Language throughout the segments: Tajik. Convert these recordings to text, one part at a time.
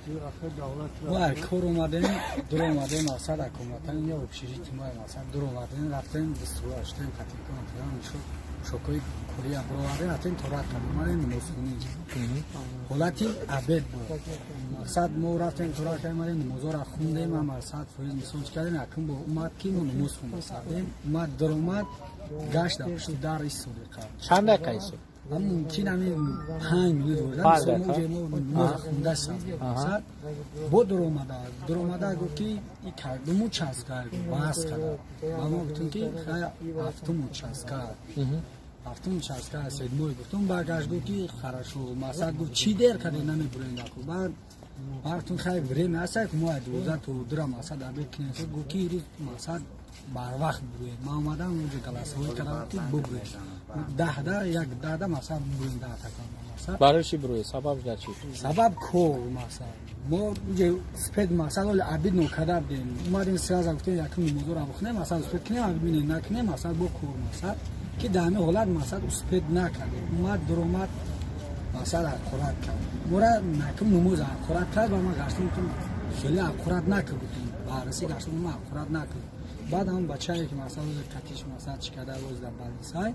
Мо кор омадем, дур омадем, мақсад акоматан я общежитие мо, мақсад, дур омадем, рафтем, дастур катикон шокои кория буровардем, рафтем, торат кардем, омадем намозхонӣ. Ҳолати обед буд, мақсад, мо рафтем, торат кардем, омадем, намозҳоро хундем, ҳама 100% мисол чӣ кардем. Якум бо омад, ки мо намоз хунда омад, даромад, гашт, дар пушти дар истоди. Чанд дақиқа истод? Мумкин ҳамин 5 минут бошад. Мо намоз хунда, мақсад, бо дуромада гуфт, ки кадом участка бас када. Ба мо гуфтем, ки ҳафтум участка, ҳафтум участка, седьмой гуфтум. Баргашт, гуфт, ки хорошо, мақсад, гуфт, чӣ дер каде, намебурем даку. Баъд гуфтум, хай, время ҳаста, мо 12 то 2 мақсад обед кунем. Гуфт, ки рӯз, мақсад, барвақт буруем. Ман омадам, уҷа голосовой кардам, ки бубурем 10-да, як 10-да, мақсад, буруем, 10 такон, мақсад. Барои чӣ буруе? Сабаб дар чӣ? Сабаб кор, мақсад, мо уҷа успеть, мақсад, оли обед нокарда будем, омадем, сразу гуфтем, якум намозоро бихонем, мақсад, успеть кунем, обед минем, накунем, мақсад, бо кор, мақсад, ки дар ҳамин ҳолат, мақсад, успеть накардем. Омад, дуромад, мақсад, ҳақорат кард мора, накум намоз ҳақорат кард. Ба ман гаштам, гуфтам, хеле ҳақорат накард, гуфтам, баррасӣ гаштам, ма ҳақорат накард. Баъд ҳамон бачае, ки, мақсад, катиш, мақсад, чӣ карда, боз дар балисай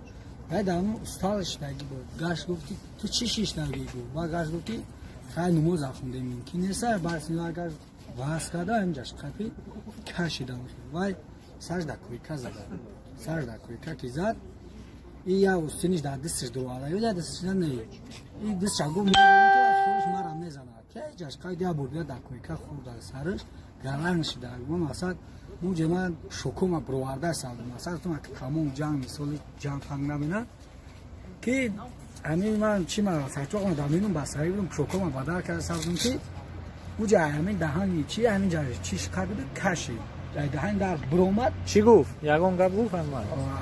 вай дар ҳамон устал шиштагӣ буд. Гашт, гуфт, ки ту чӣ шиштагӣ, гуфт. Баъд гашт, гуфт, ки хай, намоз ахондем, мумкин неста. Баъд гашт, ваз карда, ҳаминҷаш қапи кашидам, вай сарш дар койка зада. Сарш дар койка ки зад, и я устиниш дар дасташ дуроварда ё дар дасташ не, и дастша гуфт, мара мезанад, ҷаш қайд я бурда дар койка хӯрда, сараш гаранг шида. Мақсад, муҷе ман шокома бироварда савдам, мақсад, тамом ҷанг, мисоли ҷанг фанг набина, ки ҳамин ман чи ма сарчоқма дар минум басари будам, шокома бадар карда савдам, ки уҷа ҳамин даҳани чи, ҳамин ҷа чиш қабиду кашид, даҳани дар биромад. Чӣ гуфт? Ягон гап гуфт?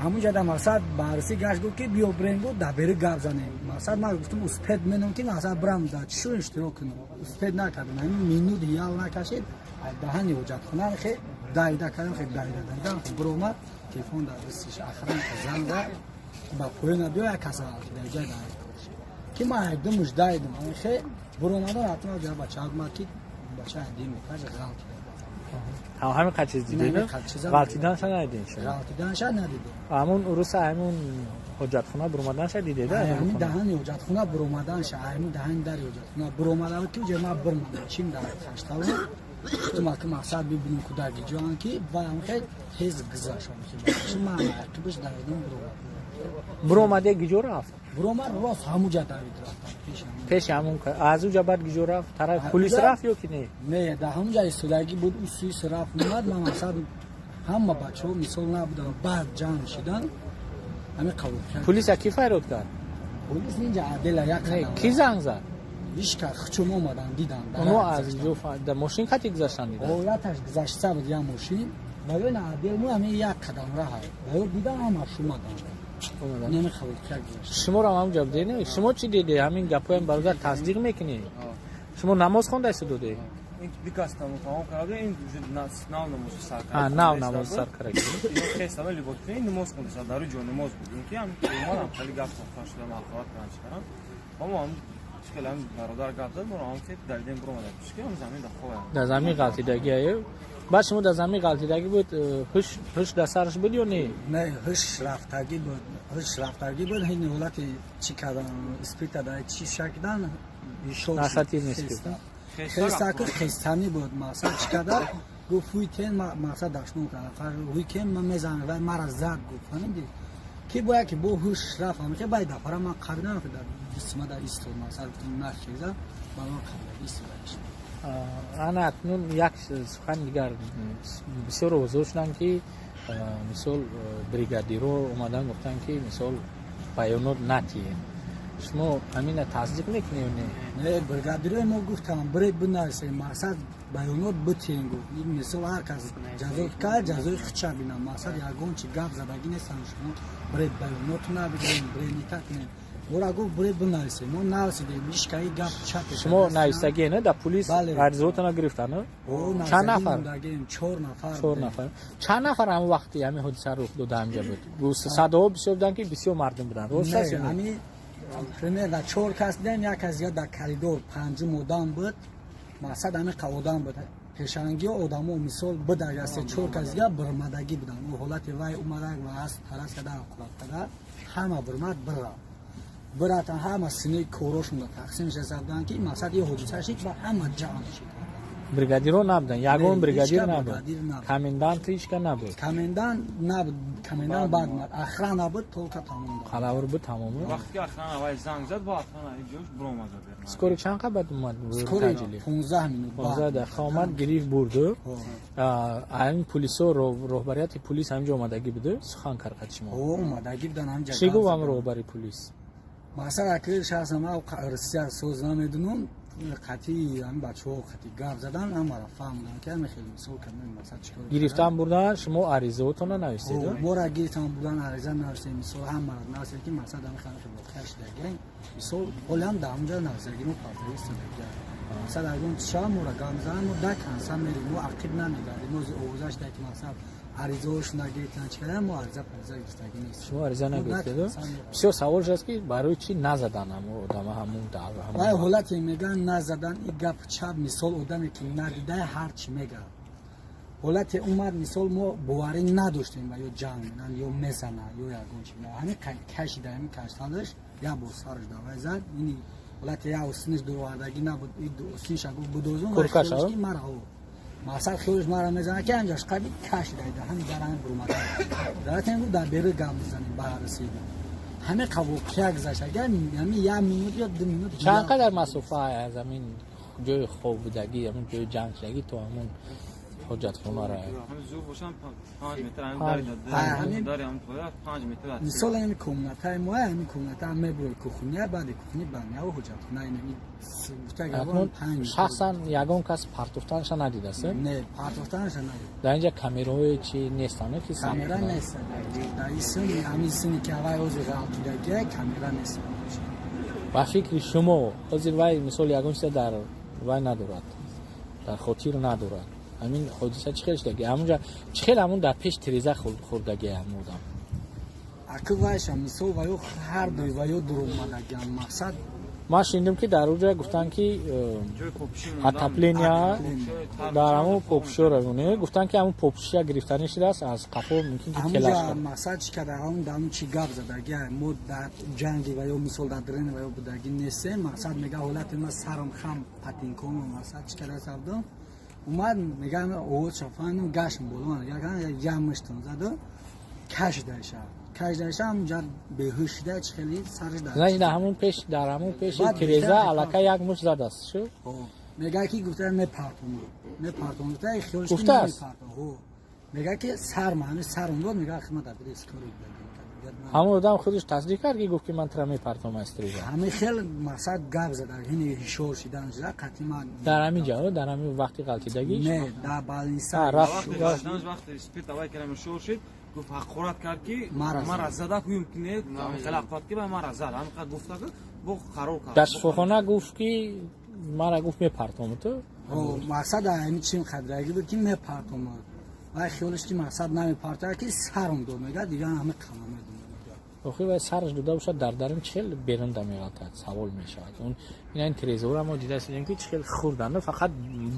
Ҳамунҷа дар, мақсад, баррасӣ гашт, гуфт, ки биё, бирем, гуфт, дар бери гап занем. Мақсад, ман гуфтам, успеть менам, ки, мақсад, бирам, дар чишон иштирок кунам. Успеть накардам, ҳамин минут ял накашид, даҳани ҳоҷатхона хе дайда кардам, хе дайда дайда биромад, телефон дар дастиш, охран занг зад, ба поёна биё, як каса дар ҷай ки ман айдумуш дайдам, хе биромадам, рафтам ҷа, бача омад, ки бача айдим мекард, ғалтида. Ҳамин қад чиз дидед? Ғалтиданша надидем? Ғалтиданша надидем. Ҳамун уруса, ҳамун ҳоҷатхона буромаданша дидед? Ҳамин даҳани ҳоҷатхона буромаданша, ҳамин даҳани дари ҳоҷатхона буромада буд, ки уҷа ман бирмадам, чим дар хаштаву гуфтум, аки, мақсад, бибинем кудаги ҷоан, ки вай ҳамхел тез гузашт, ман ақибаш давидам, буромад. Буромаде, гиҷо рафт? Буромад, рост ҳамуҷа давид, рафтам. Пеши ҳамун. Аз уҷа баъд гиҷо рафт? Тараф пулис рафт ё ки не? Не, дар ҳамуҷа истодагӣ буд, усуис рафт, омад. Ман, мақсад, ҳама бачаҳо мисол набуданд, баъд ҷамъ шидан, ҳамин қабул. Пулиса кӣ файрод кард? Полис инҷа адела як. Кӣ занг зад? Ҳичка, хучум омадан, дидан. Оно аз ҷо мошин қати гузаштан, дидан? Ҳолаташ гузашта буд, як мошин ва ё на адел мо ҳамин як қадам раҳ ва ё дидан, ҳамаш омадан. Шуморо ҳам ҳамунҷа будед? Шумо чӣ диде? Ҳамин гапҳоям бародар тасдиқ мекунед? Шумо намоз хондаисту доде? Тамом карда, ин нав намоз сар кард, нав намоз сар кард. Хестама, либос намоз хонда, дар ҷо намоз буд, ки ҳам омадам, хеле гап сохта шуда, махорат кардам, чӣ кардам, аммо ҳам хеле ҳам бародар гап зад, моро ҳам ки давидем, биромадем, ки ҳам замин дар хоб. Дар замин ғалтидагӣ. Баъд шумо дар замин ғалтидагӣ буд, ҳуш дар сараш буд ё не? Не, ҳуш рафтагӣ буд, ҳуш рафтагӣ буд. Ҳин ҳолати чӣ кардан, спирта дар чӣ шакдан. Нашативный спирт. Хестаку хестанӣ буд, мақсад, чӣ карда, гуфт, ҳуйкен, мақсад, дашном карда, ҳуйкен, ман мезанам, вай мара зад, гуфт, фаҳмидӣ, ки бояд ки бо ҳуш рафт. Ҳамихе баъд дафара ман қабидам, дар дистима дар истод, мақсад, гуфтам, нахеза, ба ман қабида истода. Ана акнун як сухани дигар. Бисёр овозҳо шуданд, ки мисол бригадирҳо омадан, гуфтанд, ки мисол баёнот натиҳем. Шумо ҳамина тасдиқ мекунед ё не? Не, бригадирҳои мо гуфтам, биред, бинависед, мақсад, баёнот битиҳем, гуфт. Мисол, ҳар кас ҷазо кард, ҷазои худша бинам, мақсад, ягон чи гап задагӣ нестам. Шумо биред, баёнотона бигирем, биред, нита кунем. Мора гуфт, биред, бинависед. Мо нависидем, ҳичкаи гап чап. Шумо нависагӣ не, дар пулис аризаотона гирифтан? Чанд нафар? Чор нафар. Чор нафар. Чанд нафар ҳамон вақти ҳамин ҳодиса рух дода ҳамҷа буд? Садоҳо бисёр буданд, ки бисёр мардум буданд, рост аст? Ҳамин примерно чор кас будем, як кас зиёд дар коридор, панҷум одам буд. Мақсад ҳамин одам буд. Пешангиҳо одамо мисол бидага се чор кас дига бирмадагӣ буданд. Ӯ ҳолати вай омадак ва аз тарас када ҳақорат када, ҳама бирмад биррафт. Бирафтан, ҳама синаи корошонда тақсим шуда буданд, ки мақсад ин ҳодиса шид ва ҳама ҷамъ шид. Бригадирҳо набуданд, ягон Не, бригадир ҳеч кас набуд. Бригадир набуд. Комендант ҳеч ка набуд. Комендант набуд, комендант баъд омад. Охрана буд, только тамом. Қалавр буд, тамом. Вақте ки охрана вай занг зад, бо охрана иҷош биромада берун. Скорый чанд қабат баъд омад? Скорый Таҷили? 15 минут 15 баъд. дақиқа омад, гирифт, бурду. Ҳо. Ҳамин пулисо, роҳбарияти пулис ҳаминҷо омадагӣ буду, сухан кард қати шумо? Ҳо, омадагӣ будан ҳамҷа. Чӣ гуфт ҳам роҳбари пулис? Масал акри шахсан ман Русия соз намедунам, қатъи ҳамин бачаҳо қатъи гап задан, ҳамаро фаҳмидам, ки ҳамин хеле мисол кардем, масал чикор. Гирифтан бурдан, шумо аризаотонро нависед? Мора гирифтан бурдан, ариза нависем, мисол ҳамаро нависем, ки мақсад ҳамин хеле воқеа шудагӣ. Мисол ҳолиам дар ҳамҷа нависагӣ мо партовистадагӣ. Мақсад агон шава, мора гап мезанам, мо да канса мерем, мо ақиб намегардем. Мо овоза шуда, ки мақсад аризаҳошона гирифтан, чӣ кардан, мо ариза париза гирифтагӣ нест. Шумо ариза Мо да нагирифтеду? Канса мерем. Бисёр савол шудааст, ки барои чӣ назадан ҳамун одама ҳамун дар Вай ҳолате мегӯянд назадан, и гап чап. Мисол одаме ки надида, ҳар чӣ мегӯяд. Ҳолате омад, мисол мо боварӣ надоштем ва ё ҷанг менан, ё мезана, ё ягон чи. Ҳамин кашида, ҳамин каштанаш як бор сараш давай зад. Ини ҳолате як осинаш дуровардагӣ набуд, осинша гуфт будозум. Куркаш, а? Ки мара, ҳо, мақсад хиёлш мара мезана, ки ҳамҷаш қаби кашида, ҳамин дар ҳамин бурумада. Ратем гуфт, дар беру гап мезанем, ба расида. Ҳамин воқеа гузашт, агар ҳамин як минут ё 2 минут. Чанд қадар масофа аз ҳамин ҷои хоб будагӣ, ҳамин ҷои ҷанг шудагӣ то ҳамун ҳоҷатхонара? Ҳамин зур бошам, 5 метр ҳамин Панҷ. дари Ҳамин- дари ҳамин поя 5 метр аст. Мисол ҳамин комнатаи мо, ҳамин комната мебурои кухня, баъди кухня баняу ҳоҷатхона, инами гуфта Акнун 5 метр. шахсан ягон кас партофтанша надидааст? Не, партофтанаша надид. Дар инҷа камераҳое чи нестанд, ки сабт Камера кунанд? нест. Дар исм ҳамин сини ки аввай ҳозир ғалтидагия, камера нест. Ба фикри шумо, ҳозир вай мисол ягон чиза дар вай надорад, дар хотир надорад, ҳамин ҳодиса чӣ хел шудаги ҳамунҷа, чӣ хел ҳамун дар пеш тиреза хӯрдагия ҳамун одам? Акы вайша мисол ваё ҳар дуи ваё дуромадагиан, мақсад. Ман шунидам, ки дар уҷа гуфтанд, ки Ҷои попуши. Отопления дар ҳамун попушора гуфтанд, ки ҳамун попушия гирифтанӣ шудааст аз қафо, мумкин ки келаш Ҳамуҷа кард. Мақсад чӣ када, ҳамун дар ҳамун чӣ гап задагия, мо дар ҷанги ваё мисол дар дрени ваё будагӣ нестем. Мақсад мега ҳолати ма сарам хам патинкома, мақсад чӣ када сабдам омад, мега овоз шафаҳмидам, гаштм боло, як муштам заду кашидаша, кашидаша, ҳамунҷа беҳуш шуда, чӣ хели сараш дар Значит, дар ҳамун пеш, дар ҳамун пеши Баъд тиреза бештар аллакай як мушт задааст шу? Ҳо. Мега ки гуфта мепартом, мепартом, гуфта хиёлш ки Гуфтааст? мепартом. Ҳо, мега ки сарма ҳамин сарам дод, мега хидмат дар бери скорый. Ҳамун одам худаш тасдиқ кард, ки гуфт, ки ман тура мепартом аз тиреза? Ҳамин хел мақсад гап зада, ҳини ҳишор шидан шуда қатъи ман. Дар ҳамин ҷо, дар ҳамин вақти ғалтидагӣ? Не, дар больница. А, рафт. Вақти гаштанаш, вақти спирт авай кардам, шор шид, гуфт, ҳақорат кард, ки Мара зад. Мара зада, гӯем ки не, ҳамин хеле ҳақорат ки мара зад, ҳамин қадр гуфта, ки бо қарор кард. Дар шифохона гуфт, ки мара гуфт мепартом ту? Ҳо, мақсад ҳамин чим қадрагӣ буд, ки мепартом. Вай хиёлш ки мақсад намепартояд, ки сарам дод, мега дигар ҳамин қама медонам. Охир вай сараш дода бошад, дар дарун чӣ хел берунда меғалтад, савол мешавад. Он ина ин тирезаро мо дида истодем, ки чӣ хел хурданд, фақат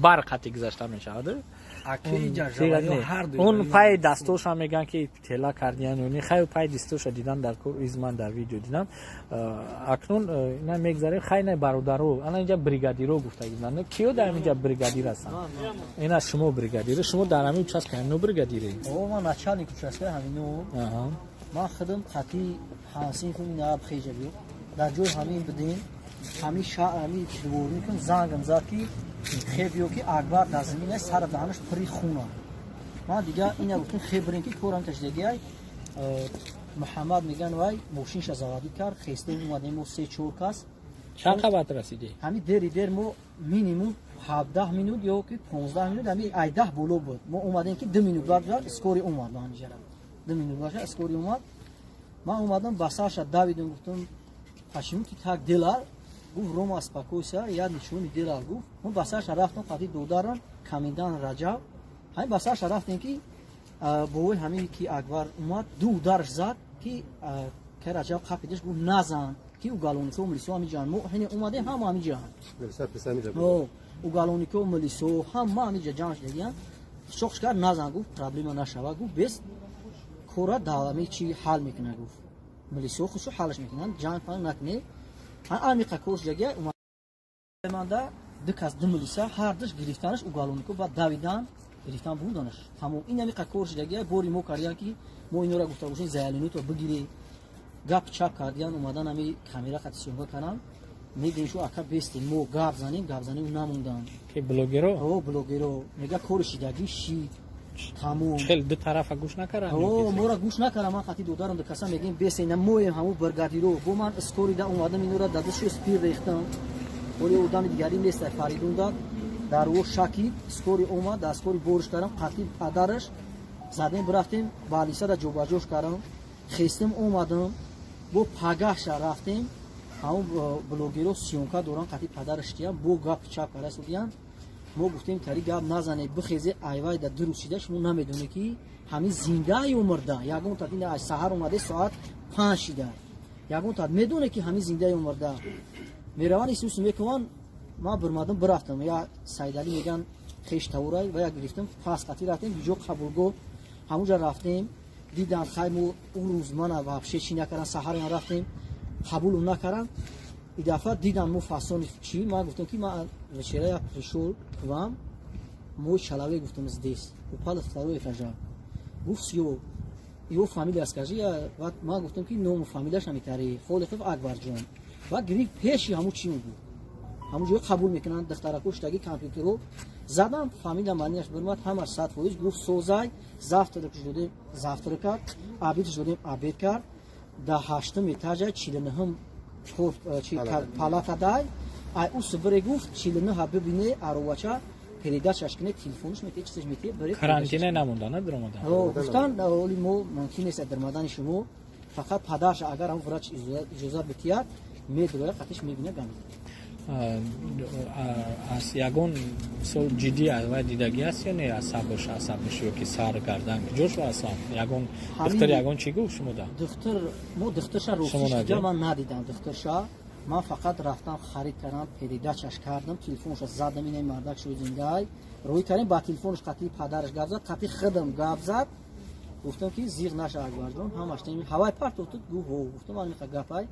бар қати гузашта мешавад. Аки иҷа жаваё ҳар дуи Он пай дастоша мегӯянд, ки тела кардиян ёни хай пай дастоша дидан дар кор из ман дар видео дидам. Акнун ина мегзарем, хай на бародаро, ана инҷа бригадиро гуфта гиданд, киё дар инҷа бригадир ҳастанд? Ина шумо бригадир, шумо дар ҳамин участка ҳамино бригадире? О, ман начальник участка ҳамино. Ман худам қатъи ҳамсин худ ина хеҷа биё. Дар ҷои ҳамин будем, ҳамин ҳамин дворникам зангам зад, ки хеб биё, ки Акбар дар замин аст, сара даҳанаш пури хуна. Ман дигар ина гуфтем, хеб бирем, ки корам ташдагиай. Муҳаммад меган, вай мошинша заводить кард, хестем, омадем мо се чор кас. Чанд қабат расидӣ? Ҳамин дери дер мо минимум 17 минут ё ки 15 минут, ҳамин 10 боло буд. Мо омадем, ки 2 минут баъд скорый омад ба ҳамиҷара. 2 минут баъд скорый омад. Ман омадам, ба сарша давидам, гуфтам: «Почему ты так делал?» Гуфт: «Рома, успокойся, я ничего не делал», гуфт. Мо ба сарша рафтам қати додарам, комендант Раҷаб. Ҳамин ба сарша рафтем, ки бовои ҳамин ки Акбар омад, ду ударш зад, ки ка Раҷаб қапидаш, гуфт: «Назан», ки уголовникҳо, милисиҳо ҳамиҷаанд. Мо ҳине омадем, ҳама ҳамиҷаанд. Уголовнико, милисо ҳама ҳамиҷа ҷамъ шудагиян. Пичоқш кард, назан, гуфт, проблема нашава, гуфт, бес кора давами чи ҳал мекунад, гуфт. Милисо худшо ҳалаш мекунанд, ҷанг фан накне. Амиқа кор шудагия манда ду кас, ду милиса ҳардуш гирифтанаш уголовнико, баъд давидан, гирифтан, бурданаш. Тамом, ин амиқа кор шудагия. Бори мо кардиян, ки мо инора гуфта бошем, заявление бигирӣ, гап чап кардиян, омадан ами камера қати съёмка кардан. Мегӯем, шу ака, бестем, мо гап занем, гап занем, намондан. Ки, блогеро? О, блогеро. Мега, кори шидагӣ шид, тамом. Хел ду тарафа гӯш накардан? О, мора гӯш накарда. Ман қати додарам, ду каса мегӯем, бесена, моем ҳамун бригадиро. Бо ман скорый да омадам, инора дадашо спирт рехтам. Оли одами дигари нест, Фаридун дад дар ӯ шаки скорый омад, дар скорый борш кардам, қати падараш задем, бирафтем, балисада ҷобаҷош кардам, хестем, омадам, бо пагаҳша рафтем. Ҳамун блогеро съёмка доран, қати падараш диям, бо гап чап карда судиян. Мо гуфтем, тари гап назане, бихезе, айвай да дурӯз шида, шумо намедоне, ки ҳамин зинда ё мурда. Ягон тат ин ай саҳар омаде, соат 5 шида, ягон тат медоне, ки ҳамин зинда ё мурда. Мераванд, исус мекунанд. Ман бирмадам, бирафтам, я Сайдалӣ меган, хеш тавурай ва я гирифтам, пас қати рафтем биҷо қабулгоҳ. Ҳамунҷа рафтем, дидан, хай, мо ӯ рӯз мана вообще чӣ накардан, саҳарам рафтем, қабулум накардан. И дафъа дидан мо фасони чӣ. Ман гуфтам, ки ман вчера я пришёл к вам, мой человек, гуфтам, здесь упал второй этажа. Гуфт, всё, его фамилия скажи. Я ман гуфтам, ки ному фамилияш намитари, Холиқов Акбарҷон. Баъд гирифт, пеши ҳамун чӣ буд, ҳамун ҷои қабул мекунанд, духтарако штаги, компютеро задам, фамилия манияш бирмад, ҳамаш 100%. Гуфт, созай, завтрак додем, завтрак кард, обед ш додем, обед кард. Дар ҳаштум этажа, 49-ум палата дай. Ай ус бире, гуфт, 49-ҳа бибине, аровача передача ш кине, телефонш мете, чизаш мете, бире. Карантине намонда, на даромада? Гуфтан, оли мо мумкин нест даромадани шумо, фақат падарша, агар ҳам врач иҷозат битиҳад, медроя, қатиш мебина, гам. Аз ягон мисол ҷиддӣ вай дидагӣ аст ё не, асабаш ё ки сар, гардан, куҷошо асаб? Ягон духтар ягон чӣ гуфт шумода? Духтур, мо духтурша ростиша ман надидам. Духтурша ман фақат рафтам, харид кардам, передача ш кардам, телефонша задам, ина мардак шуд зиндаай, рӯй кардем, ба телефонш қатъи падараш гап зад, қатъи худам гап зад. Гуфтам, ки зиғ наша, Акбарҷон, ҳамаш ҳавай партотуд. Гуфт, ҳо. Гуфтам, ман миха гапай.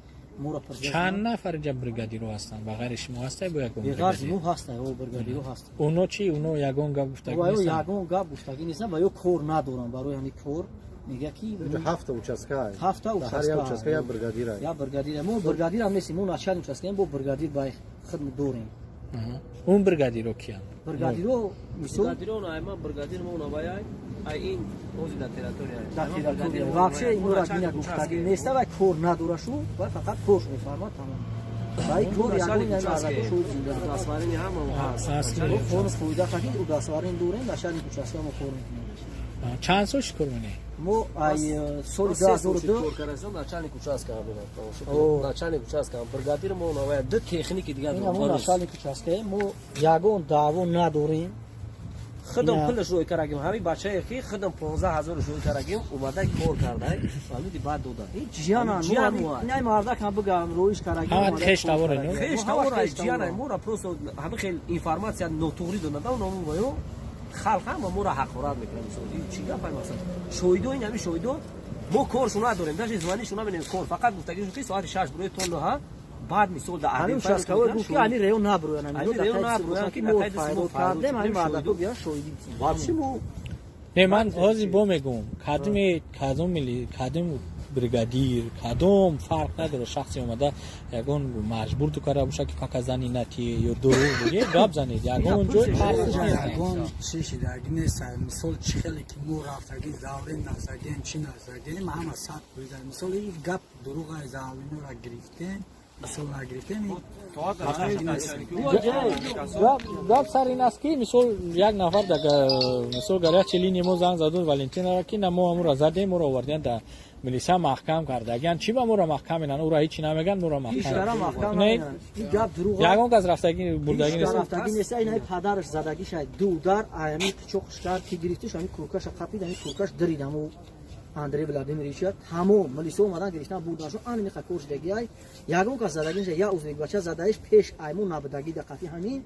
Чанд нафар инҷа бригадиро ҳастанд? Ба ғайри шумо ҳастай бо ягон? Беғарзи мо ҳастай, о, бригадиро ҳаст. Оно чӣ, оно ягон гап гуфтагӣ нестанд? Ягон гап гуфтагӣ нестанд ва ё кор надоранд барои ҳамин кор. Мега, ки ҳафта участка. Ҳафта участка, участка як бригадир. Як бригадир. Мо бригадирам нестем, мо начальник участка ем, бо бригадир ба худ дорем. Он бригадиро киянд? Бригадиро мисол, бригадиро айма, бригадир мо навай, ай ин ози дар территория. Дар территория вообще инора бина гуфтагӣ неста ва кор надорашу ва фақат корш мефармад, тамом. Ва ин кор ягон нараку зинда. Удостоверение ҳама ҳаст. Кор фоида хатин удостоверение дорем, начальник участка мо кор мекунем. Чанд сол шукр мене? Мо ай соли 2002 кор кардам, начальник участка будам. Начальник участка, бригадир мо навай, ду техники дигар. Мо начальник участка, мо ягон даъво надорем. Худам пулаш рӯй карагим, ҳамин бачае ки худам 15 000 рӯй карагим, омада кор кардай, фаҳмиди, баъд дода. Ҷиянан, инай мардакам бигам, рӯиш карагим. Ҳама хеш тавора, не? Хеш тавора, ҷиянан. Мора просто ҳамин хел информация нотуғрӣ додада, ному ваё халқ ҳама моро ҳақорат мекунад. Мисол, чӣ гапай, масалан, шоҳидо, ин ҳамин шоҳидо, мо коршу надорем, даже звонить шу намедем. Кор фақат гуфтагишу, ки соати 6 бурои то 9-ҳа, баъд мисол да ҳамин участковый гуфт, ки ҳамин реё наброян, ҳамин реё наброян, ки мо файрод кардем, ҳамин мардако биён, шоҳидӣ. Вообще мо Не, ман ҳозир бо мегӯм, кадоме, кадом кадом бригадир, кадом, фарқ надорад, шахсе омада ягон маҷбур ту карда боша, ки показания натие ё дурӯғ буге, гап занед, ягон ҷой тарсиш нест. Ягон чӣ шидаги нест. Мисол, чӣ хеле ки мо рафтагӣ, завлен назагем, чӣ назагем, ҳама 100%. Мисол, ин гап дурӯғ, завлено ра гирифтем, мисол, нагирифтем. Гап сар ин аст, ки мисол як нафар, мисол, горячий линия мо занг заду, Валентинара, ки на, мо ҳамура задем, моро овардиян, да милиса маҳкам кардагиян. Чӣ ба моро маҳкам менан? Ура ҳечи намеган, моро маҳкам. Ягон кас рафтагӣ бурдагӣ нест. Рафтагӣ нест. Ин падараш задагиша ду удар, аями пичоқш кард, ки гирифтиш, ами куркаша қапид, ами куркаш дирид, аму Андрей Владимировича. Тамом, милиса омадан, гирифтан, бурданшо. Ани миха кор шудагиай, ягон кас задагӣ нест. Я узбек бача задаиш, пеш айму набудагӣ да қафи ҳамин.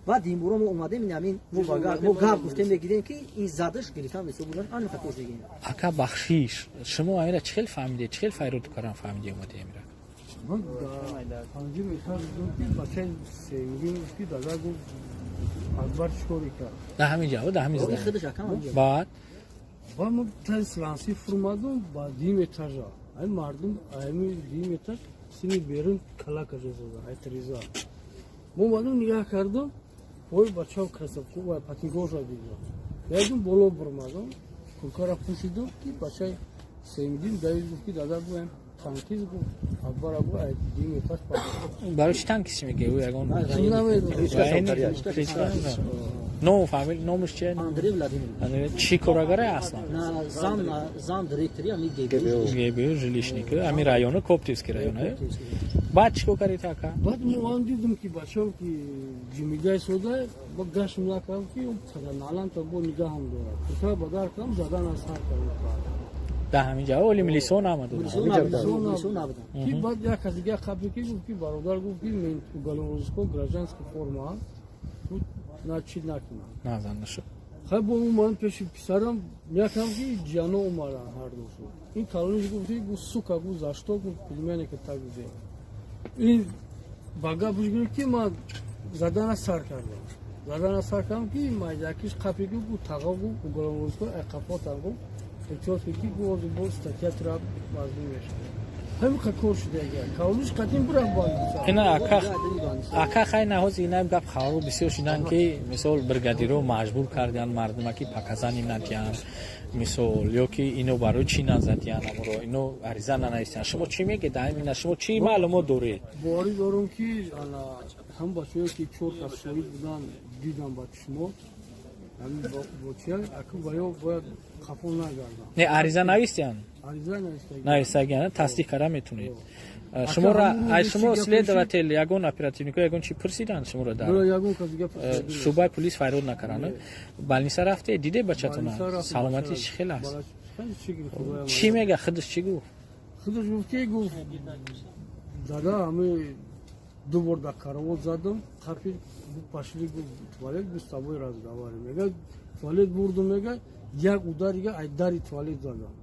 Баъд димбуро мо омадем, ин ҳамин мо гап гуфтем, мегирем, ки ин задаш гирифтан, мисол бурдан, ани хатош дигем. Ака, бахшиш, шумо амира чӣ хел фаҳмидед, чӣ хел файрод кардан фаҳмиди, омади амира? Ман дар панҷум этаж будам, ки бачаи сеюмин гуфт, ки дада, гуфт, Акбар чӣ коре кард? Дар ҳамин ҷо, дар ҳамин здание худаш акам. Баъд? Баъд мо таи сланси фурмадум ба дуюм этажа. Ай мардум ами дуюм этаж сини берун калакаҷо зада, ай триза. Мо омадум, нигаҳ кардум, ой, бачао кроссовку ва патинкоша дидам. Ядум боло бурмадум, куркара пӯшидум, ки бачаи сеюмдин давид, гуфт, ки дада, гӯем, танкист, гуфт, Акбара, гуфт, ай дуюм этаж. Барои чӣ танкист мегӯ, ягон ном, фамил, номаш чия? Андрей Владимирович. Чӣ корагаре аслан? Зам директори ами ГБУ. ГБУ жилищник ами району, Коптевский район. Баъд чӣ кор кардед, ака? Баъд мо ам дидем, ки бачао ки ҷимигаи сода ба гашм накардам, ки наланта бо нигаҳам дорад. Курта ба дар кардам, задан аз сар кардам. Дар ҳамин ҷо оли милисо наомада? Ки баъд як кас дига қабли ки гуфт, ки бародар, гуфт, ки мен уголовный розыск, гражданский форма на чӣ накунам. Назан нашуд. Хай, бо ман пеши писарам мекардам, ки ҷиано омадан ҳардушу. Ин калониш гуфт, гуфт, сука, гуфт, за что, гуфт, племянника так сделал. Ин ба гапш гирифт, ки ман задана сар кардам, задана сар кардам, ки майдакиш қапи, гуфт, тағо, гуфт, уголовный розыск ай қафотан, гуфт, эҳтиёт кун, ки гуфт, ҳозир бо статья тура мазмун мешавад. Ҳамин кор шуда, калониш қатин бурафт. Ина, ака, хай, наҳози ина гап хабару бисёр шудан, ки мисол бригадиро маҷбур кардиян мардума, ки показания надиҳанд, мисол, ё ки ино барои чӣ назадиян, амро ино ариза нанависиян. Шумо чӣ мегӯед ина? Шумо чӣ маълумот доред? Боварӣ дорам, ки ҳам бачаҳое, ки чор кас шоҳид будан, дидам ба чишмот, ҳамин бочия аку ва ё бояд қафо нагардам. Не, ариза навистиян? Ариза. Навистагиан, тасдиқ карда метунед. Шуморо, ай шумо следователь, ягон оперативнико ягон чи пурсиданд шуморо дар шӯъбаи полис? Файрод накарданд? Больница рафте, диде бачатона? Саломатӣ чӣ хел аст, чӣ мега худаш, чӣ гуфт? Худаш гуфт, ки, гуфт, дада, ҳами ду бор дар каравот задам, қапи, пошли, туалет, мы с тобой разговариваем, мега. Туалет бурдум, мега, як ударига ай дари туалет задам,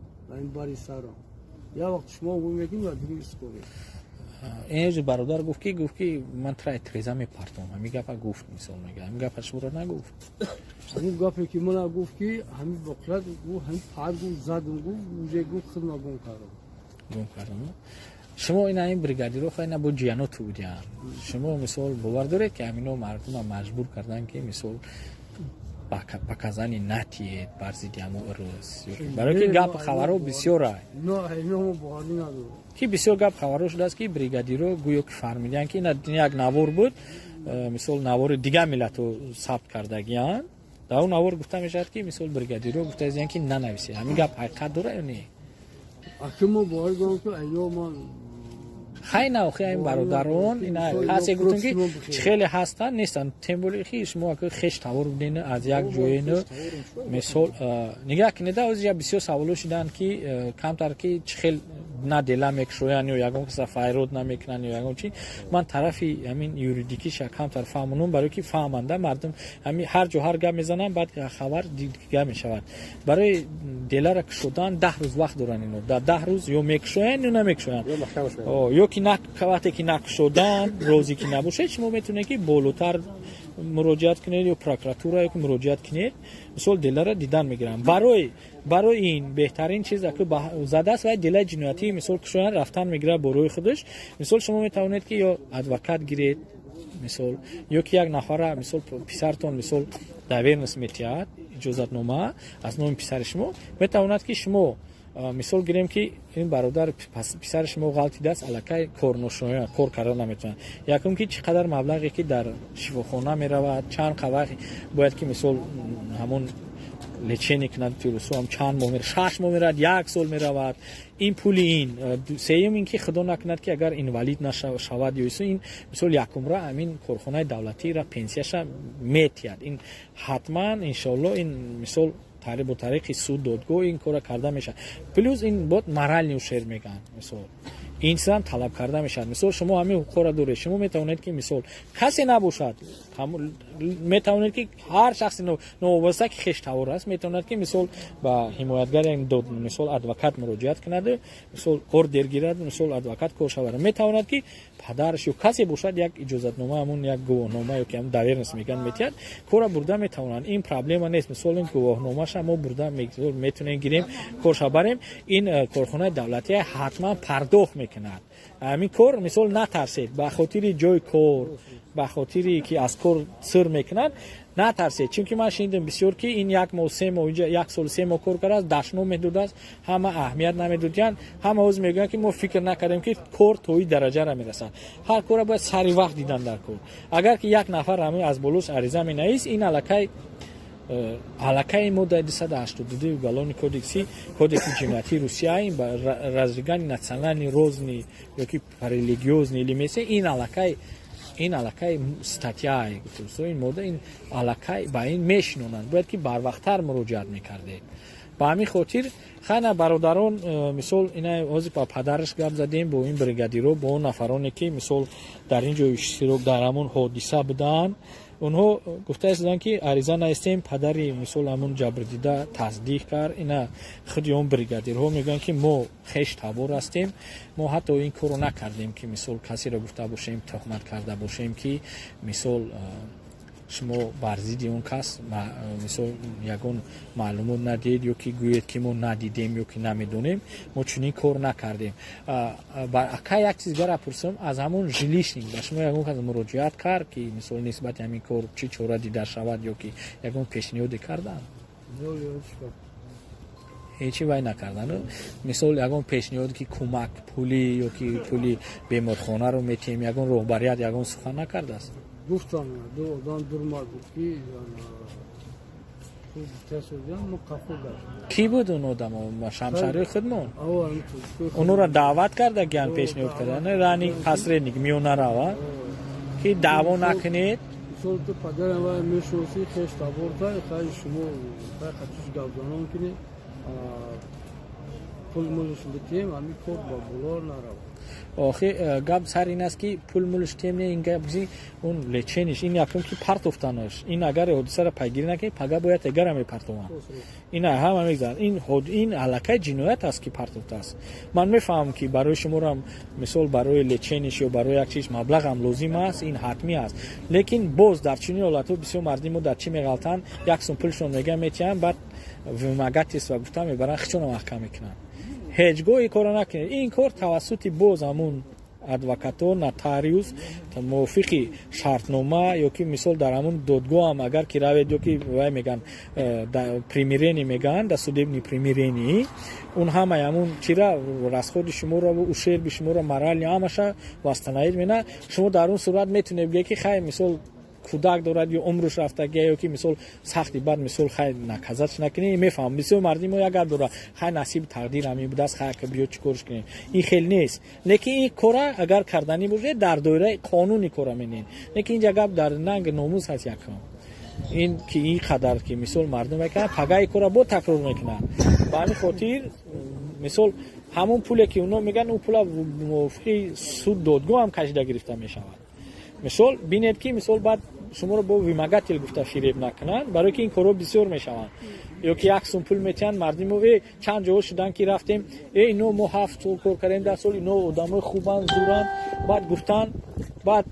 ин бари сарам. Як вақт шумо гӯй мекунем ва дуруи скорый. Инҷо бародар гуфт, ки ман трай треза мепартом, ҳамин гапа гуфт, мисол мега. Ҳамин гапа шуморо нагуфт? Ҳамин гапе, ки мана гуфт, ки ҳамин боқият, гуфт, ҳамин пар, гуфт, задум, гуфт, уже, гуфт, хидма гум кардам. Гум кардам. Шумо ина ин бригадиро хай на бо ҷияноту будиян. Шумо, мисол, бовар доред, ки ҳамино мардума маҷбур кардан, ки, мисол, показания натиед бар зидди ҳамо рӯз? Барои ки гап хабарҳо бисёра, ки бисёр гап хабарҳо шудааст, ки бригадиро гӯё ки фармидиян, ки ина як навор буд, мисол, навори дигар миллату сабт кардагиян. Дар он навор гуфта мешавад, ки, мисол, бригадиро гуфтаизиян, ки нанависед. Ҳамин гап ҳақиқат дора ё не? Аки мо боварӣ дорам, ки айно ман Хай, на, охи, ин бародарон ина касе гуфтем, ки чӣ хеле ҳастанд, нестанд, тем более хи шумо ака хеш тавор буден, аз як ҷоену. Мисол, нигаҳ кунед, ҳозир бисёр саволо шуданд, ки камтар ки чӣ хел на дела мекушоянд ё ягон каса файрод намекунанд ё ягон чи. Ман тарафи ҳамин юридикиша камтар фаҳмонам, барое ки фаҳманда мардум. Ҳамин ҳар ҷо ҳар гап мезананд, баъд хабар дигар мешавад. Барои делара кушодан 10 рӯз вақт доранд. Ино дар 10 рӯз ё мекушоянд, ё намекушоянд, ё ки вақте ки накушодан, розӣ ки набошед, шумо метавонед, ки болотар муроҷиат кунед, ё прокуратура, ё ки муроҷиат кунед, мисол, делара дидан мегиранд. Барои ин беҳтарин чиз задааст вай делаи ҷиноятӣ, мисол, кушоян, рафтан мегирад бо рӯи худаш. Мисол, шумо метавонед, ки ё адвокат гиред, мисол, ё ки як нафара, мисол, писартон, мисол, доверенность метиҳад, иҷозатнома аз номи писари шумо, метавонад, ки шумо, мисол гирем, ки ин бародар, писари шумо ғалтидааст, аллакай корношоя, кор карда наметавонад. Якум, ки чӣ қадар маблағе, ки дар шифохона меравад, чанд қавақи бояд, ки, мисол, ҳамон лечение кунад, тирусуам чанд моҳ меравад, 6 моҳ меравад, як сол меравад ин пули. Ин сеюм, ин ки худо накунад, ки агар инвалид нашавад ё ин, мисол, якумра ҳамин корхонаи давлатира пенсияша метиҳад. Ин ҳатман, иншоалло, ин, мисол, бо тариқи суд, додгоҳ ин кора карда мешавад. Плюс ин бод моральный ущерб мегӯянд, мисол, Ин чизам талаб карда мешавад. Мисол, шумо ҳамин ҳуқуқро доред, шумо метавонед, ки мисол касе набошад, метавонед, ки ҳар шахси новобаста ки хештавор аст, метавонад, ки мисол ба ҳимоятгар, мисол адвокат муроҷиат кунад, мисол ордер гирад, мисол адвокат кор шавад. Метавонад, ки падараш ё касе бошад, як иҷозатнома, ҳамун як гувоҳнома ё ки ҳамун доверенность мегӯянд, метиҳад, корра бурда метавонанд. Ин проблема нест. Мисол, ин гувоҳномаша мо бурда метавонем гирем, корша барем. Ин корхонаи давлатия ҳатман пардохт мекунад ҳамин кор. Мисол, натарсед ба хотири ҷои кор, ба хотире ки аз кор сир мекунад, натарсед. Чунки ман шунидам бисёр, ки ин як моҳ, 3 моҳ, инҷа як сол 3 моҳ кор кардааст, дашном медодааст, ҳама аҳамият намедодиянд. Ҳама ҳозир мегӯянд, ки мо фикр накардем, ки кор то ин дараҷара мерасад. Ҳар корра бояд сари вақт дидан дар кор. Агар ки як нафар ҳамин аз болош ариза менавист, ин аллакай моддаи 282 уголовный кодекси ҷиноятии Русия, ин разжигание национальной розни ёки религиозный или месе, ин аллакай статья, ин модда, ин аллакай ба ин мешинонанд. Бояд ки барвақттар муроҷиат мекардед. Ба ҳамин хотир, хайна, бародарон, мисол, ина ҳозир ба падараш гап задем, бо ин бригадиро, бо он нафароне, ки мисол дар ин ҷо иштирок дар ҳамон ҳодиса буданд, онҳо гуфта истоданд, ки ариза наистем. Падари мисол ҳамон ҷабрдида тасдиқ кард. Ина худи он бригадирҳо мегӯянд, ки мо хеш табор ҳастем, мо ҳатто ин корро накардем, ки мисол касеро гуфта бошем, тӯҳмат карда бошем, ки мисол шумо бар зидди он кас мисол ягон маълумот надиҳед ё ки гӯед, ки мо надидем ё ки намедонем. Мо чунин кор накардем. Ака, як чиз гара пурсам: аз ҳамон жилищник ба шумо ягон кас муроҷиат кард, ки мисол нисбати ҳамин кор чӣ чора дида шавад ё ки ягон пешниҳоде карданд? Ҳечи вай накардан. Мисол, ягон пешниҳод, ки кӯмак пулӣ ё ки пули беморхонаро метиҳем, ягон роҳбарият ягон сухан накардааст? Гуфтам, ду одам дурмад, гуфт, ки мо қафо гашт. Кӣ буд он одамо? Ҳамшаҳрии худмон? Онҳоро даъват карда гиян, пешниҳод кардан, рани посредник, миёнарава, ки даъво накунед? Мисол, ту падарам вай мешиносӣ, хеш таборта, хай шумо хай хатиш гапзанон кунед, пул мулш битем, ҳамин кор ба боло наравад. Охи, гап сар ин аст, ки пул мулш тем не, ин гап он лечение ш, ин якум ки партофтанаш. Ин агар ҳодисаро пайгирӣ накунӣ, пага бояд эгара мепартованд. Ин ҳама мегзарад. Ин аллакай ҷиноят аст, ки партофтааст. Ман мефаҳмам, ки барои шуморам мисол барои лечение ш ё барои як чиз маблағам лозим аст, ин ҳатмӣ аст. Лекин боз дар чунин ҳолатҳо бисёр мардими мо дар чӣ меғалтанд? Як сум пулшон мегӯян, метиҳанд, баъд вымогательство гуфта мебаранд, хичонро маҳкам мекунанд. Ҳеҷ гоҳ ин корро накунед. Ин кор тавассути боз ҳамун адвокатҳо, нотариус, мувофиқи шартнома ё ки мисол дар ҳамун додгоҳ ҳам агар ки равед, ё ки вай мегӯянд, примирение мегӯянд, досудебный примирение, он ҳамаи ҳамун чира, расход и шуморо, ущерб и шуморо, моральный, ҳамаша восстановить мена. Шумо дар он сурат метавонед бигӯед, ки хай, мисол, кӯдак дорад ё умрш рафтагия, ё ки мисол сахти бад, мисол, хай, наказать накунӣ. Мефаҳмам, бисёр мардими мо як гап дорад: хай, насиби тақдир ҳамин будааст, хай, биё, чӣ корш кунем. Ин хел нест. Лекин ин кора агар карданӣ бошед, дар доираи қонуни кора менед. Лекин инҷа гап дар нанг номус ҳаст. Якум ин ки ин қадар ки мисол мардум мекунад, пагаи кора бо такрор мекунад. Ба ҳамин хотир, мисол, ҳамон пуле ки оно мегӯянд, он пула мувофиқи суд, додгоҳ ҳам кашида гирифта мешавад. Мисол, бинед, ки мисол баъд шуморо бо вымогатель гуфта фиреб накунанд, барое ки ин корҳо бисёр мешаванд. Ё ки як сум пул метиҳанд мардимо. Э, чанд ҷоҳо шудан, ки рафтем, э, ино мо 7 сол кор кардем, 10 сол, ино одамои хубанд, зуранд, баъд гуфтан, баъд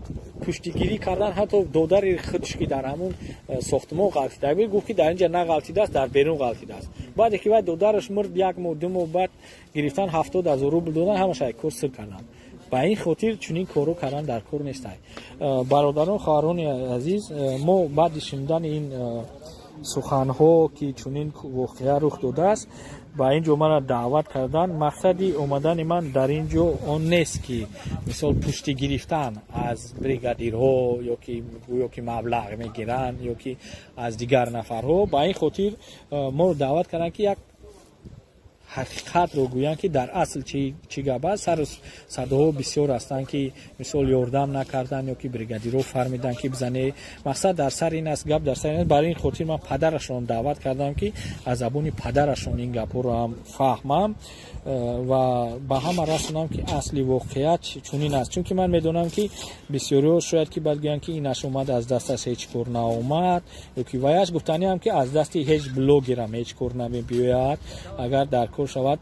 пуштигирӣ кардан. Ҳатто додари худш, ки дар ҳамун сохтмон ғалтида, гуфт, ки дар инҷа нағалтидааст, дар берун ғалтидааст. Баъде ки вай додараш мурд, як моҳ, 2 моҳ баъд гирифтан, 70 000 рубл додан, ҳамаша кор сир карданд. Ба ин хотир чунин корро кардан дар кор нестай. Бародарон, хоҳарони азиз, мо баъди шунидани ин суханҳо, ки чунин воқеа рух додааст, ба ин ҷо мана даъват кардан. Мақсади омадани ман дар ин ҷо он нест, ки мисол пушти гирифтан аз бригадирҳо ё ки гӯё ки маблағ мегиранд, ё ки аз дигар нафарҳо. Ба ин хотир моро даъват карданд, ки як Ҳақиқатро гӯянд, ки дар асл чӣ гап аст. Сару садоҳо бисёр ҳастанд, ки мисол ёрдам накарданд ё ки бригадирҳо фармиданд, ки бизане. Мақсад дар сари ин аст, гап дар сари ин аст. Барои ин хотир ман падарашон даъват кардам, ки аз забони падарашон ин гапҳоро ҳам фаҳмам ва ба ҳама расонам, ки асли воқеат чунин аст. Чунки ман медонам, ки бисёриҳо шояд ки баъд гӯянд, ки инаш омад, аз дасташ ҳеҷ кор наомад ё ки ваяш. Гуфтаниам, ки аз дасти ҳеҷ блогерам ҳеҷ кор намебиёяд. Агар дар кор шавад,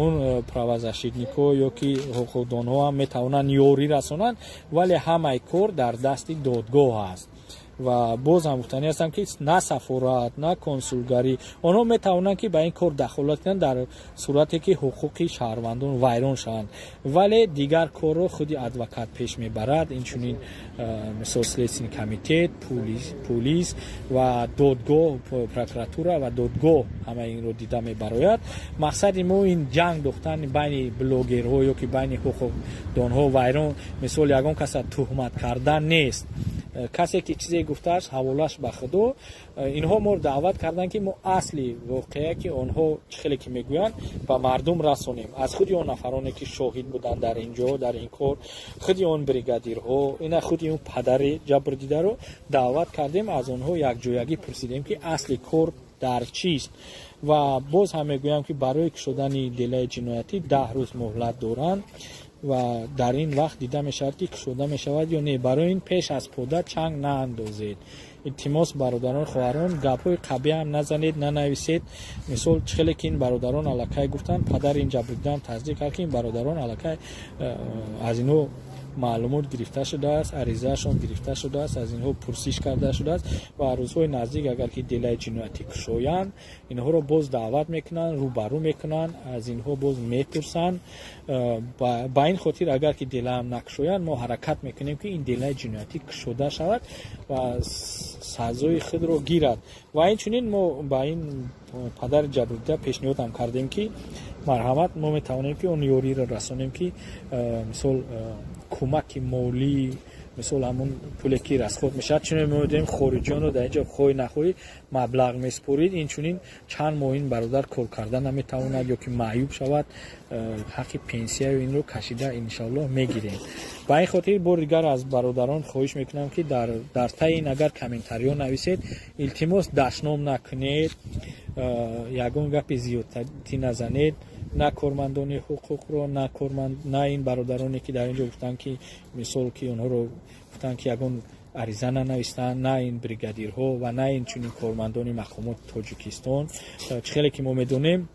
он правозащитникҳо ё ки ҳуқуқдонҳо ҳам метавонанд ёрӣ расонанд, вале ҳамаи кор дар дасти додгоҳ аст. Ва боз ҳам гуфтанӣ ҳастам, ки на сафорат, на консулгарӣ, онҳо метавонанд, ки ба ин кор дахолат кунанд дар сурате ки ҳуқуқи шаҳрвандон вайрон шаванд, вале дигар корро худи адвокат пеш мебарад, инчунин мисол следственный комитет, пулис ва додгоҳ, прокуратура ва додгоҳ ҳама инро дида мебарояд. Мақсади мо ин ҷанг дохтан байни блогерҳо ё ки байни ҳуқуқдонҳо, вайрон, мисол ягон каса туҳмат кардан нест. Касе ки чизе гуфтааст, ҳаволаш ба Худо. Инҳо моро даъват карданд, ки мо асли воқеа, ки онҳо чӣ хеле ки мегӯянд, ба мардум расонем, аз худи он нафароне ки шоҳид буданд дар ин ҷо, дар ин кор, худи он бригадирҳо, ина худи он падари ҷабрдидаро даъват кардем, аз онҳо якҷоягӣ пурсидем, ки асли кор дар чист. Ва боз ҳам мегӯям, ки барои кушодани делаи ҷиноятӣ 10 рӯз муҳлат доранд ва дар ин вақт дида мешавад, ки кушода мешавад ё не. Барои ин пеш аз пода чанг наандозед, илтимос, бародарон, хоҳарон, гапҳои қабиҳам назанед, нанависед. Мисол, чӣ хеле ки ин бародарон аллакай гуфтанд, падари ин ҷабрдидаам тасдиқ кард, ки ин бародарон аллакай аз инҳо маълумот гирифта шудааст, аризаашон гирифта шудааст, аз инҳо пурсиш карда шудааст ва рӯзҳои наздик, агар ки делаи ҷиноятӣ кушоянд, инҳоро боз даъват мекунанд, рӯбарӯ мекунанд, аз инҳо боз мепурсанд. Ба ин хотир, агар ки делаам накушоянд, мо ҳаракат мекунем, ки ин делаи ҷиноятӣ кушода шавад ва сазои худро гирад. Ва инчунин мо ба ин падари ҷабрдида пешниҳодам кардем, ки марҳамат, мо метавонем, ки он ёриро расонем, ки мисол кӯмаки молӣ, мисол ҳамун пуле ки расход мешавад, чун мо медонем, хориҷиёнро дар инҷо хоҳӣ нахоҳӣ маблағ месупорид. Инчунин чанд моҳ ин бародар кор карда наметавонад ё ки маъюб шавад, ҳаққи пенсияю инро кашида, иншоаллоҳ, мегирем. Ба ин хотир бори дигар аз бародарон хоҳиш мекунам, ки дар таи ин агар комментариҳо нависед, илтимос, дашном накунед, ягон гапи зиёдтӣ назанед, на кормандони ҳуқуқро, на корманд, на ин бародароне ки дар ин ҷо гуфтанд, ки мисол ки онҳоро гуфтанд, ки ягон ариза нанавистанд, на ин бригадирҳо ва на ин чунин кормандони мақомоти Тоҷикистон. Чӣ хеле ки мо медонем,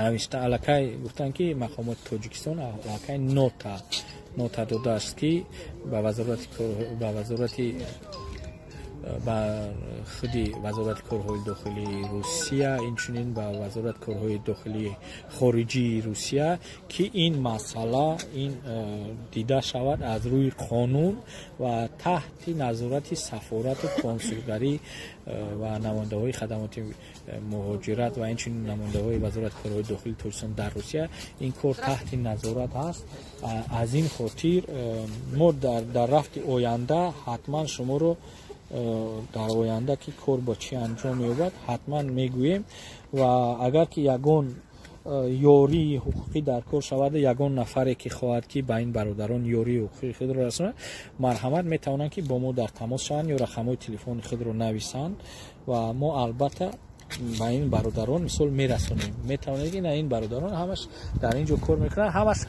навишта аллакай гуфтанд, ки мақомоти Тоҷикистон аллакай нота додааст, ки ба вазорати, ба худи Вазорати корҳои дохилии Русия, инчунин ба Вазорати корҳои дохилии хориҷии Русия, ки ин масъала ин дида шавад аз рӯи қонун ва таҳти назорати сафорату консулгарӣ ва намояндаҳои хадамоти муҳоҷират ва инчунин намояндаҳои Вазорати корҳои дохилии Тоҷикистон дар Русия. Ин кор таҳти назорат ҳаст. Аз ин хотир мо дар рафти оянда ҳатман шуморо, дар оянда ки кор бо чӣ анҷом меёбад, ҳатман мегӯем. Ва агар ки ягон ёрии ҳуқуқӣ дар кор шавад, ягон нафаре ки хоҳад, ки ба ин бародарон ёрии ҳуқуқии худро расонад, марҳамат, метавонанд, ки бо мо дар тамос шаванд ё рақамҳои телефони худро нависанд ва мо албатта ба ин бародарон мисол мерасонем. Метавонед, ки ин бародарон ҳамаш дар ин ҷо кор мекунанд, ҳамаш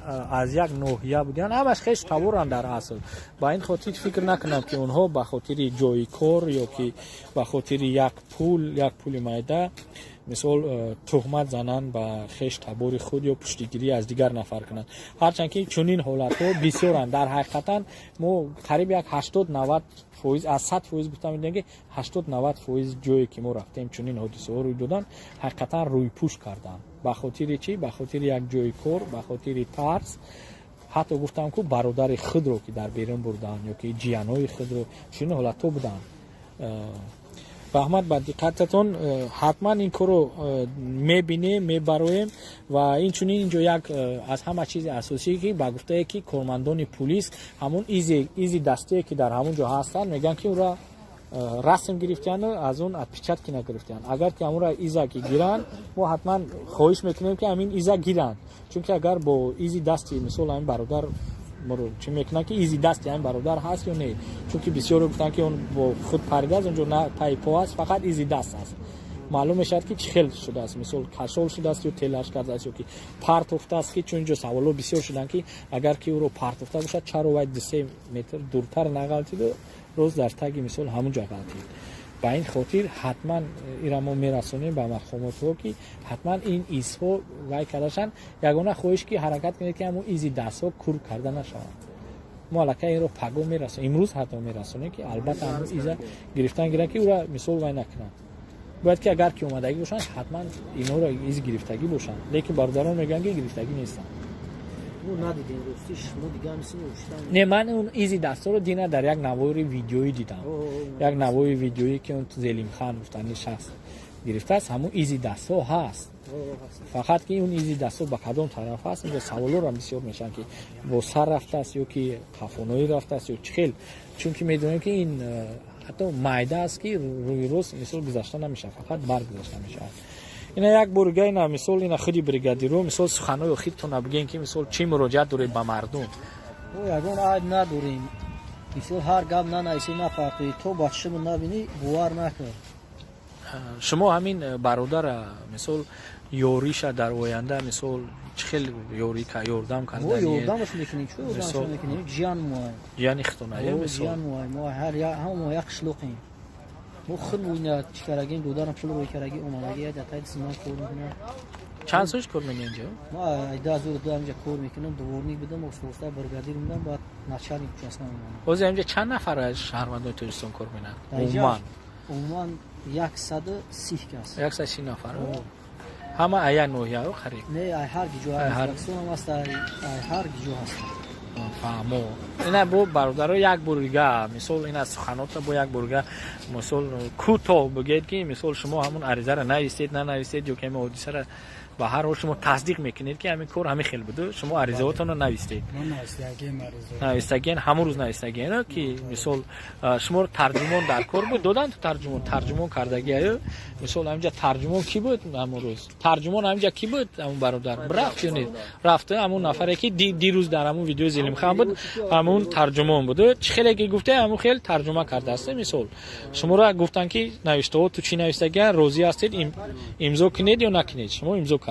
аз як ноҳия буданд, ҳамаш хеш таворанд дар асл. Ба ин хотир фикр накунам, ки онҳо ба хотири ҷои кор ё ки ба хотири як пул, як пули майда, мисол туҳмат зананд ба хеш табори худ ё пуштигирӣ аз дигар нафар кунанд. Ҳарчанд ки чунин ҳолатҳо бисёранд. Дар ҳақиқатан мо қариб як 80-90% аз 100% гуфта медонем, ки 80-90% ҷое ки мо рафтем, чунин ҳодисаҳо рӯй доданд, ҳақиқатан рӯйпӯш карданд. Ба хотири чӣ? Ба хотири як ҷои кор, ба хотири тарс. Ҳатто гуфтам, ку бародари худро ки дар берун бурданд ё ки ҷиянҳои худро, чунин ҳолатҳо буданд. Раҳмат ба диққататон. Ҳатман ин корро мебинем, мебароем. Ва инчунин инҷо як аз ҳама чизи асосие, ки ба гуфтае ки кормандони пулис, ҳамон изи дастие, ки дар ҳамон ҷо ҳастанд, мегӯянд, ки ӯро Расм гирифтияну аз он отпечатки нагирифтиян. Агар ки ҳамонро иза ки гиранд, мо ҳатман хоҳиш мекунем, ки ҳамин иза гиранд, чунки агар бо изи дасти, мисол, ҳамин бародар моро чӣ мекунанд, ки изи дасти ҳамин бародар ҳаст ё не, чунки бисёре гуфтанд, ки он бо худ паридааст, онҷо на пайи по аст, фақат изи даст аст. Маълум мешавад, ки чӣ хел шудааст, мисол, кашол шудааст ё телаш кардааст ё ки партофтааст, ки чун инҷо саволҳо бисёр шуданд, ки агар ки ӯро партофта бошад, чаро вай 2-3 метр дуртар нағалтиду роз дар таги, мисол, ҳамун ҷо ғалтид. Ба ин хотир ҳатман ира мо мерасонем ба мақомотҳо, ки ҳатман ин изҳо вай кардашанд. Ягона хоҳиш, ки ҳаракат кунед, ки ҳамун изи дастҳо кур карда нашаванд. Мо аллакай инро паго мерасонем, имрӯз ҳатто мерасонем, ки албатта ҳамун иза гирифтан гиранд, ки ӯра, мисол, вай накунанд. Бояд ки агар ки омадагӣ бошанд, ҳатман инҳоро из гирифтагӣ бошанд, лекин бародарон мегӯянд, ки гирифтагӣ нестанд. Не, ман он изи дастҳоро дина дар як навори видеоӣ дидам, як навори видеоӣ, ки он Зелимхан гуфтани шахс гирифтааст, ҳамун изи дастҳо ҳаст. Фақат ки он изи дастҳо ба кадом тараф аст, инҷо саволҳоро бисёр мешаванд, ки бо сар рафтааст ё ки қафоноӣ рафтааст ё чӣ хел, чунки медонем, ки ин ҳатто майда аст, ки рӯи рост, мисол, гузашта намешавад, фақат бар гузашта мешавад. Ина як борга ина, мисол, ина худи бригадиро, мисол, суханҳои охиртона бигӯен, ки, мисол, чӣ муроҷиат доред ба мардум? Ягон айб надорем, мисол, ҳар гап нанависӣ, нафарқӣ, то ба чишму набинӣ, бовар накун. Шумо ҳамин бародара, мисол, ёриша дар оянда, мисол, чӣ хел ёрӣ, ёрдам кардан? Ёрдамаш мекунем, чӣ ёрдамаш мекунем, ҷиян мо. Ҷияни хитона? Ҷиян мо, мо ҳар ҳама мо як қишлоқем. Мо худ ина чӣ карагем, додарам пул рӯй караги омадаги, дар таги симон кор мекунам. Чанд сол кор мекунед инҷо? Ма 2002 инҷа кор мекунам, дворник будам, оста бригадир будам, баъд начальник участка мемонам. Ҳозир инҷа чанд нафар аз шаҳрвандони Тоҷикистон кор мекунанд умуман? Умуман 130 кас. 130 нафар, ҳама ая ноҳияҳо қариб? Не, ай ҳар ҷо, ҳар аст, ай ҳар ҷо ҳаст. Фаҳмо. Ина бо бародаро як бурга, мисол, ина суханота бо як бурга, мисол, кӯтоҳ бигӯед, ки, мисол, шумо ҳамун аризаро нависед, нанависед, ё ки ҳамин ҳодисаро ба ҳар ҳол шумо тасдиқ мекунед, ки ҳамин кор ҳамин хел буду, шумо аризаотонро навистед? Навистагиен, ҳамун рӯз навистагиен, ки, мисол, шуморо тарҷумон дар кор буд, додан ту тарҷумон, тарҷумон кардагиаю, мисол, ҳаминҷа тарҷумон кӣ буд ҳамун рӯз? Тарҷумон ҳаминҷа кӣ буд? Ҳамун бародар рафт ё не рафт? Ҳамун нафаре, ки дирӯз дар ҳамун видеои Зелимхан буд, ҳамун тарҷумон буд. Чӣ хеле ки гуфте, ҳамун хел тарҷума кардааст. Мисол, шуморо гуфтанд, ки навиштаҳо ту чӣ навистагиан, розӣ ҳастед, имзо кунед ё накунед, шумо имзо кардед?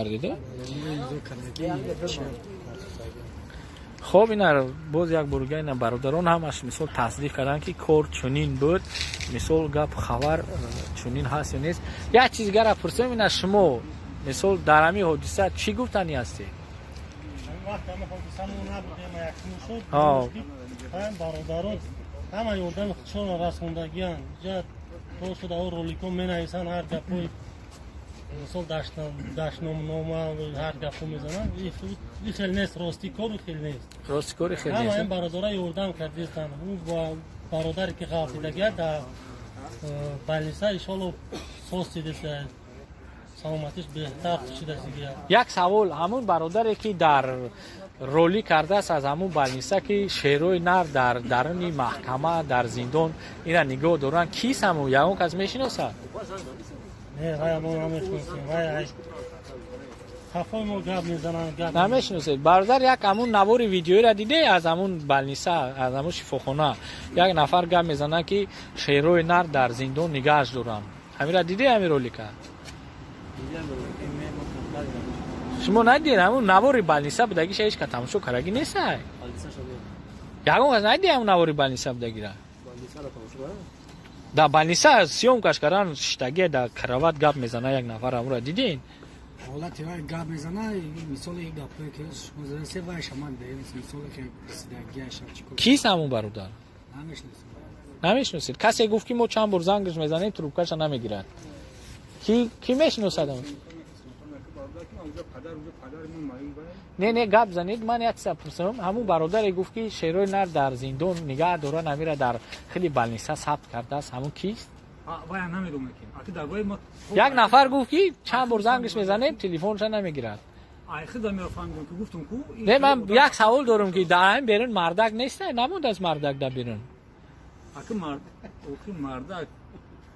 Хоб, ина боз як бурга ина бародарон ҳамаш, мисол, тасдиқ карданд, ки кор чунин буд. Мисол, гап хабар чунин ҳаст ё нест? Як чиз гара пурсем. Ина шумо, мисол, дар ҳамин ҳодиса чӣ гуфтанӣ ҳастед? Бародаро ҳама ёрдами худшонро расондагиянд. То шуда роликҳо менависанд, ҳар гапҳои, мисол, дашномнома, ҳар гапҳо мезананд. И хел нест, рости кор хел нест. Рости кори хел нест. Ҳама ин бародара ёрдам кардистанд. Ӯ бародаре ки ғалтидагия дар больница, иншолло, соз шидеста, саломатиш беҳтар шидастигия. Як савол: ҳамун бародаре, ки дар ролӣ кардааст аз ҳамун больница, ки шерои нар дар даруни маҳкама, дар зиндон ина нигоҳ доранд, кист ҳамун? Ягон кас мешиносад? Не, вай мо намешиносем, вай хафои мо гап мезананд, гап. Намешиносед? Бародар, як ҳамун навори видеоиро диде, аз ҳамун больница, аз ҳамун шифохона як нафар гап мезанад, ки шерои нар дар зиндон нигаҳаш доранд. Ҳамира диде, ҳамин ролика шумо надидед? Ҳамун навори больница будагиша ҳеч ка тамошо кардаги нестай? Ягон кас надиде ҳамун навори больница будагира? Дар больница съёмкаш кардан, шиштагия дар кровать, гап мезана як нафар. Ҳамура дидин? Ҳолати вай гап мезана, мисоли гапҳое ки шумо задасе, вай шаман мисоле ки расидагиаша чӣ кор. Кист ҳамун бародар? Намешиносем. Намешиносед? Касе гуфт, ки мо чанд бор зангаш мезанем, трубкаша намегирад. Ки мешиносад? Не, гап занед. Ман як чиза пурсам: ҳамун бародаре гуфт, ки шерои нар дар зиндон нигаҳ доранд, ҳамира дар хеле больница сабт кардааст, ҳамун кист? Як нафар гуфт, ки чанд бор зангаш мезанем, телефонша намегирад. Не, ман як савол дорам, ки дар ҳамин берун мардак нест, намондааст мардак дар берун?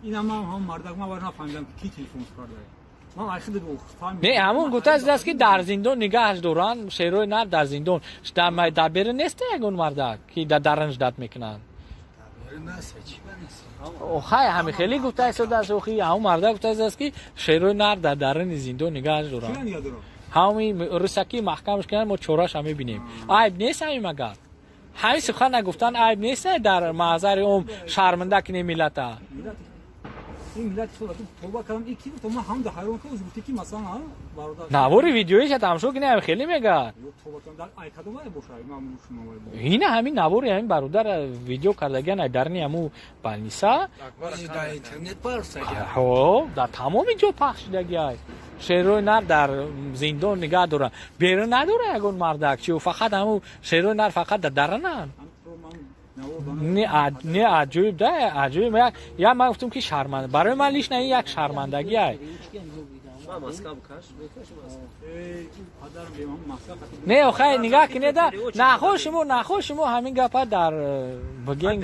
Ина ман ҳам мардак ман вар нафаҳмидам ки телефон карда. Ман айхид фаҳмидам. Не, ҳамун гуфтааст ки дар зиндон нигаҳаш доранд, шерои нар дар зиндон. Дар берун нест ягон мардак ки дар дарун ждать мекунанд. Хай, ҳами хеле гуфтааст, охи ҳамун мардак гуфтааст ки шерои нар дар даруни зиндон нигаҳаш доранд. Ҳами русакӣ маҳкамаш кунанд, мо чораша мебинем. Айб нест ҳамин магар? Ҳамин сухан нагуфтан айб нест дар маҳзари ом шарманда кунем миллата? Ин миллати худ тоба кардам, ин ки гуфт, ман ҳам ҳайрон ки гуфти ки масалан бародар навори видеоиша тамошо кунем, ҳами хеле мегӯяд. Тоба кардам, дар ай кадом вай бошад, ман шумо ина ҳамин навори ҳамин бародар видео кардагиан ай дарни ҳаму балниса. Дар интернет пахш. Ҳо, дар тамоми ҷо пахш шудагиай. Шерои нар дар зиндон нигаҳ доранд, берун надора ягон мардак чи, фақат ҳаму шерои нар фақат дар дарананд. Не, аҷоиб да, аҷоиб. Як ман гуфтам ки шарманда барои ман лично ин як шармандагӣ ай. Не, охай, нигаҳ кунеда, нахо шумо, нахо шумо ҳамин гапа дар бигем.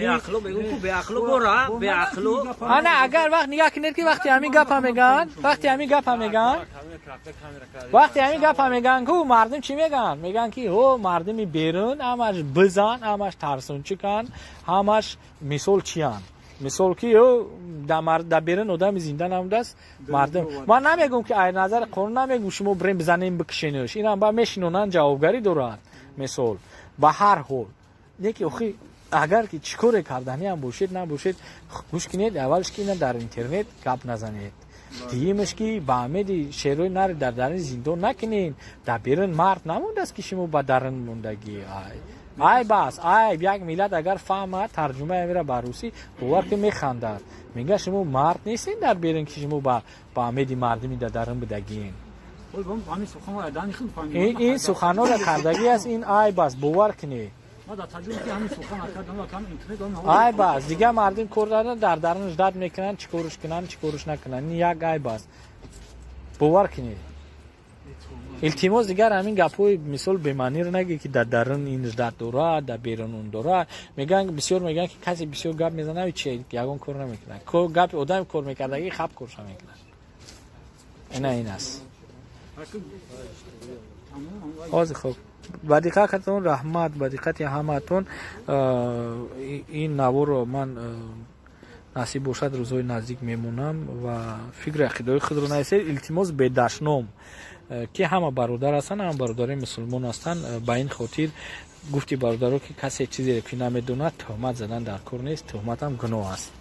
Ана агар вақт нигаҳ кунед ки вақти ҳамин гапа мегӯянд, вақти ҳамин гапа мегӯянд, вақти ҳамин гапа мегӯянд ку мардум чӣ мегӯянд? Мегӯянд ки ҳо, мардуми берун ҳамаш бизан, ҳамаш тарсунчиканд, ҳамаш мисол чиянд, мисол ки ё дар берун одами зинда намудааст мардум. Ман намегӯм ки ай назари қонун намегӯм шумо бирем бизанем бикушенш, инам ба мешинонанд, ҷавобгарӣ дорад мисол. Ба ҳар ҳол не ки охи агар ки чӣ коре карданиам бошед набошед, гӯш кунед, аввалш ки ина дар интернет гап назанед, дуюмаш ки ба амеди шерои нари дар даруни зиндон накунед. Дар берун мард намондааст ки шумо ба дарун мондагӣ. Айб аст, айб. Як миллат агар фаҳмад тарҷумаи амира ба русӣ, бовар ки механдад, мега шумо мард нестед дар берун ки шумо ба амеди мардуми дар дарун будагиен. Ин суханҳоро кардагӣ аст, ин айб аст, бовар кунед, айб аст. Дигар мардум кор доранд, дар дарун ждать мекунанд, чӣ корш кунанд, чӣ корш накунанд. Ин як айб аст, бовар кунед. Илтимос, дигар ҳамин гапҳои мисол бемаъниро нагӯед ки дар дарун ин ждать дорад, дар берун он дорад. Мегӯянд, бисёр мегӯянд ки касе бисёр гап мезанад, чи ягон кор намекунад. Гапи одами кор мекардагӣ хаб корша мекунад. Ина ин аст. Ҳозир хуб, ба диққататон раҳмат, ба диққати ҳамаатон. Ин наворро ман насиб бошад рӯзҳои наздик мемонам ва фикри ақидаҳои худро нависед, илтимос, бедашном, ки ҳама бародар ҳастанд, ҳама бародари мусулмон ҳастанд. Ба ин хотир гуфти бародаро ки касе чизеро ки намедонад, тӯҳмат задан дар кор нест, тӯҳматам гуноҳ аст.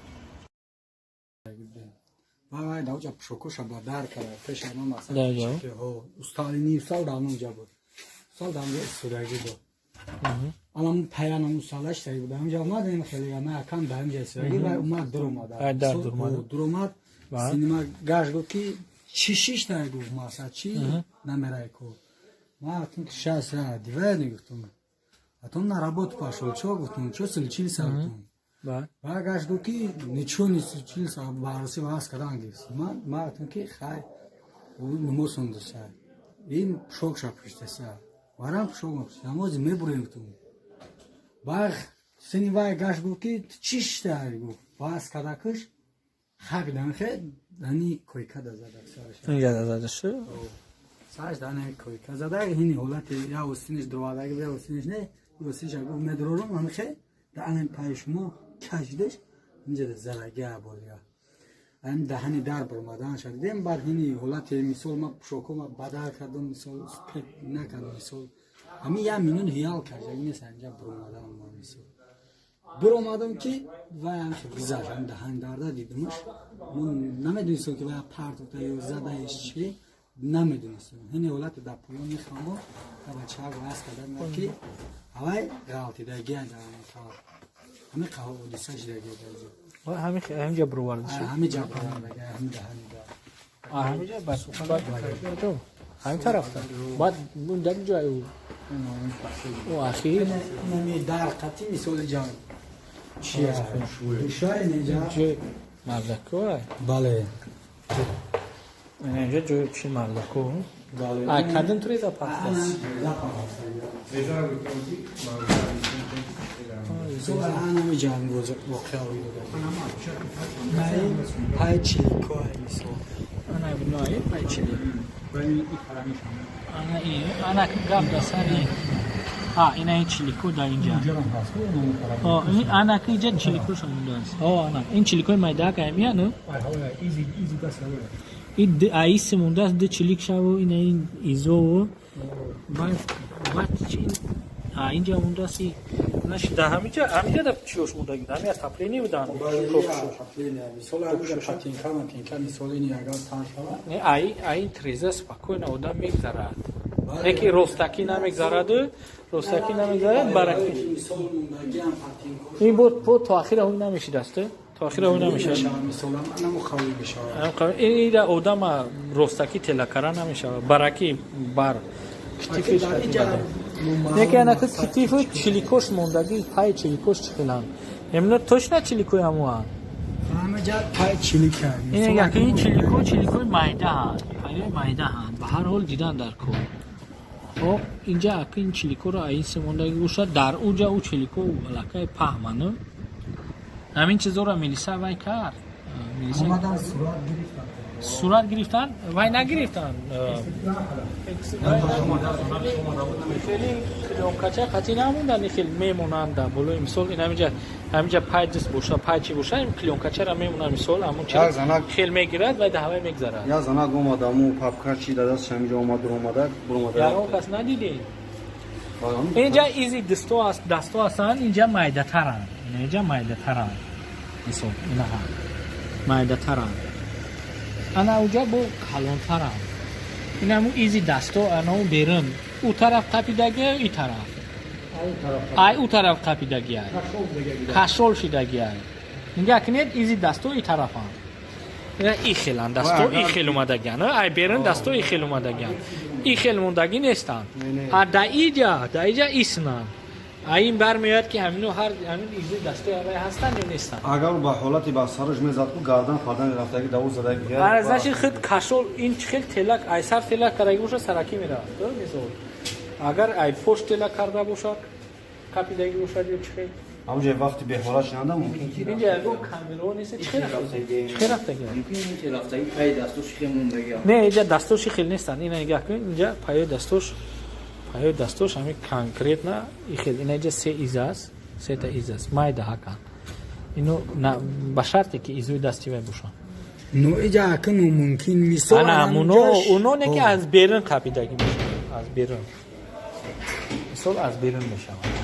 Вай давҷа пушокоша ба дар карда пеша ман, масалан, устали нимсол давнонҷа буд, сол давнҷа истодагӣ буд. Ама паянам усталаш таги буд, ҳамҷа омадем, хеле ма якам да ҳамҷа истодагӣ, вай омад, дуромад, дуромад, синема гашт, гуфт ки чӣ шиштай, гуфт, маса чӣ намерай ко. Ма гуфтам ки щас я одеваю, гуфтам, потом на работу пошел, чё, гуфтам, чё случился, гуфтам. Ва гашт, гуфт ки ничего не случился, бароси вас кардан гирифт. Ма гуфтам ки хай, намоз хондаса, ин пушокша пӯшидаса, варам пушок мепӯшид, намози мебурем, гуфтам. Баъд сини вай гашт, гуфт ки чӣ шиштай, гуфт, вас кардакуш хабидан хе дани койка да зада сараш. Инҷа зада шуд? Сараш дани койка зада, ҳини ҳолати я остиниш дуровардаги, я остиниш не, остиниш гуфт медурорам, ҳамихе даънем пайи шумо кашидаш, инҷа задаги аболия. Ам даҳани дар баромадан шад. Дидем, баъд ҳини ҳолати мисол ма пушоко ма бадар кардам, мисол спет накардам, мисол ҳамин як минут ҳиял кард, як нест инҷа баромадан ма мисол. Биромадам ки вай ҳам гузашт, ҳам даҳан дарда дидимаш. Мо намедонистем ки вай партофта ё задаеш чи, намедонистем. Ҳини ҳолати дар поён мехамо, та бачаак вас кардан ки ҳавай ғалтидаги ҳамин ҳодиса шидаги. Ҳамин ҳаминҷа бироварда шуд? Ҳаминҷа бировардаги, ҳамин даҳани дар. Ҳаминҷа ба сухан ҳамин тарафта. Баъд дар ҷой ӯ ахир нами дар қатӣ мисоли ҷанг чия? Шай неҷа? Ҷой мардако? Бале. Инҷа ҷои чи мардако? А кадом треза пахтаст? Анами ҷанг воқеа рӯй дод. Пай чилико мисол. Ана ной пай чили. Ана и ана гап да сари. А ина ин чилико да инҷа. О ин ана ки инҷа чилико шомилааст. О ана ин чиликои майдаак аймия ну? И аиси мондааст ду чилик шаву ина ин изову. Баъд баъд а инҷа мондааст и Значит, да ҳамиҷа ҳамиҷа да чиёш мондаги ҳами отопление будан. Мисол ҳамиҷа патинка матинка мисол ин агар тан шавад. Не, ай ай треза спокойно одам мегзарад. Неки ростакӣ намегзараду, ростакӣ намегзарад бараки. Мисол мондаги ҳам патинка. Ин бо по то охира ҳуй намешидаст, то охира ҳуй намешавад. Мисол ҳам қавӣ мешавад. Ин ира одама ростакӣ телакара намешавад. Бараки бар китифиш. Неки анака китифу чиликош мондаги, пай чиликош чӣ хеланд? Эмно точно чиликои ҳамоанд? Ҳамаҷа пай чилика. Ин яки ин чилико чиликои майдаанд, пайои майдаанд. Ба ҳар ҳол дидан дар кор. Хоб, инҷа ака ин чиликоро аиси мондаги бошад, дар уҷа ӯ чилико аллакай паҳману. Ҳамин чизоро милиса вай кард. Омадан сурат гирифтанд. Сурат гирифтанд, вай нагирифтанд. Хеле клёнкача қатъи намонданд, хел мемонанд болои мисол ин ҳаминҷа ҳаминҷа пай ҷис боша, пай чи боша, ин клёнкачаро мемонанд мисол ҳамон чи хел мегирад ва даҳвай мегзарад. Я занак омад, аму папка чи дар дасташ ҳаминҷа омад, дуромада, буромада. Ягон кас надидед? Инҷа изи дасто аст, дасто ҳастанд, инҷа майдатаранд. Инҷа майдатаранд. Мисол инаҳа майдатаранд. Ана уҷа бо калонтаранд. Инаму изи дасто анау берун. У тараф қапидагия и тараф. Ай у тараф қапидагия. Кашол шидагия. Нигоҳ кунед изи дасто и тарафанд. Ина и хеланд дасто и хел омадагиян. Ай берун дасто и хел омадагиян. И хел мондагӣ нестанд. А да иҷа иснанд. А ин бармеояд ки ҳамино ҳар ҳамин изи дастои аввай ҳастанд ё нестанд. Агар ба ҳолати ба сараш мезад ку гардан фардан рафтаги даву задаги. Ара значит худ кашол ин чӣ хел телак ай сар телак кардаги бошад сараки меравад. Мисол. Агар ай пош телак карда бошад капидаги бошад ё чӣ хел? Ҳамҷа вақти беҳолат шинанда мумкин ки инҷа ягон камераҳо нест чӣ хел рафтаги? Чӣ хел рафтаги? Мумкин ин хел рафтаги пай дастош хел мондаги. Не, инҷа дастош хел нестанд. Ина нигоҳ кунед, инҷа паёи дастош паёи дастош ҳамин конкретно ихел инаҷа се из аст, сета из аст, майда ҳакан. Ино ба шарте ки изои дасти вай бошанд. Ну иҷа ака номумкин мисол ана уно уно не ки аз берун қапидаги мешаванд, аз берун. Мисол аз берун мешаванд.